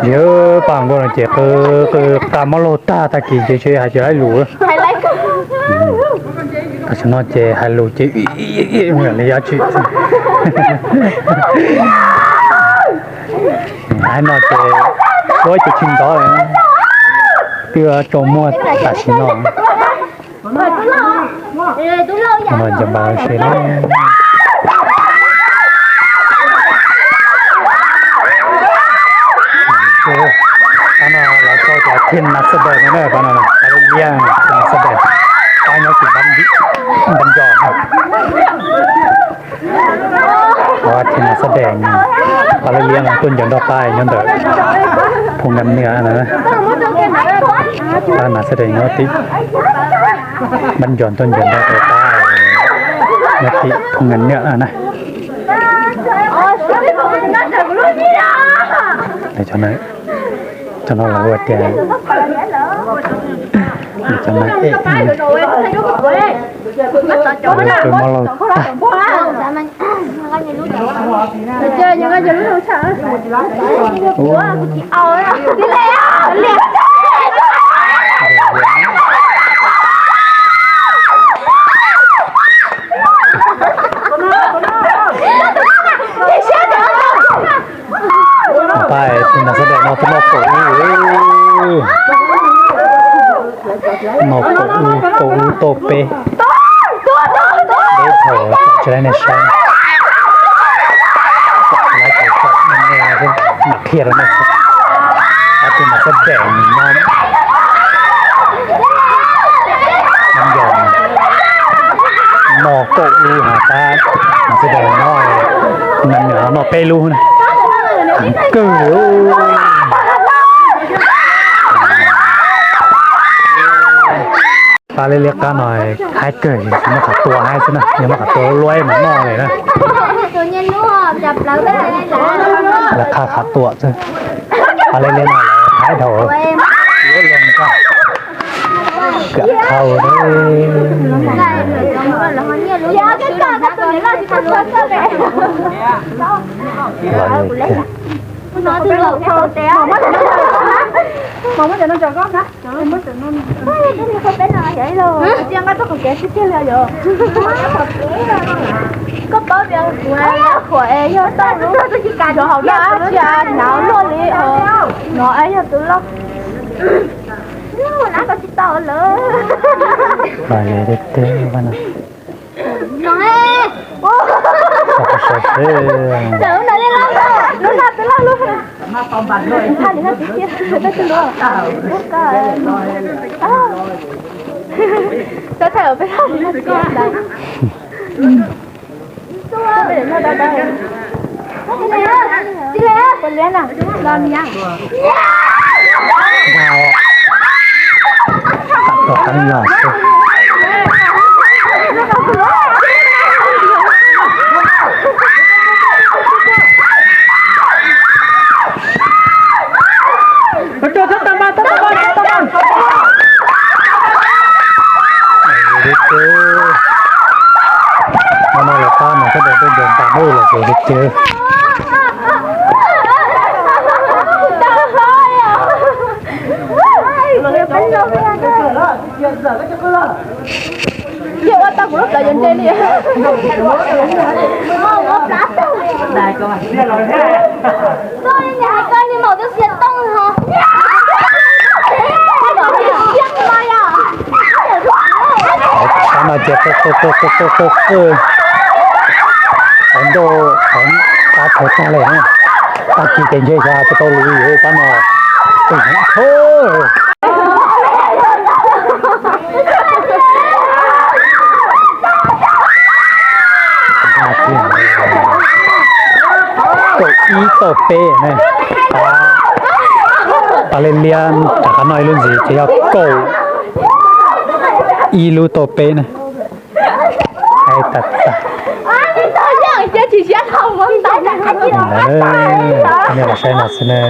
Yog pab nkauj no ces qw qw qa mob laug tag, tag kis ces tsis hais cov hais lus. Tam sim no ces hais lus ces li dab tsi. Hais no ces suab ces tsis nrov, twb tsaus muag tam sim no. Cov npam se na. Pab no lawv tso cov thiaj nas xab dais no na, pab no pab liab thiaj nas xab dais, pab nyob tim Npab Nco no. Pab thiaj nas xab dais, pab liab liab no tuaj ncaws nroj pab nyob ntawm Phu Nkas Niam na. Pab nas xab dais nyob tim Npab Nco tuaj ncaws nroj pab nyob tim Phu Nkas Niam na. Cov no lawv ua tias, cov no es, cov no pw mob laug tag. Pab thiaj nas xab dais no twb noj kaum ub, noj kaum ub, kaum ub tauj peb. Deb thaum tsis laib nej saib, tsis laib tau tsom nej mam qhia rau nej xwb. Pab thiaj nas xab dais no, noj kaum ub hos pab nas xab dais no, nas nyuam noj peb lub na. Heev kawg li. Pab liab liab qab no haib kawg, tsis muaj qhov tua haib xwb na, yog muaj qhov tua luab mas noj li na. Lawv qhab qhov tua xwb. Pab liab liab no lawv haib dhau, luab li nkaj, kam khau. Koj paub tias kuv qhuas es yog tau lub cov hauv no cia hnav luaj li no es yog tus loj. Koj tsis tau lawm. Tom qeeb los xwb. Hnub no lawv pab mas sawv daws tuaj ncaws ntaj dub los ces cwg. Yog ua tau kuv lub plawv yuav ntse li. Koj ni maum tub siav tooj ho. Qhov no ces qw qw qw qw qw qw. Qhov ncauj qhov qab tshau tag li na. Tag kis ces ntshe xyov tsis tau lus li pab no. Tus heev tshaj. Kaum ib tauj peb ne. Pab liab liab rov qab noj ib lub ntxiv ces yog kaum ib lub tauj peb ne. Ib tag tag. Ntawd nej los saib no xwb ne.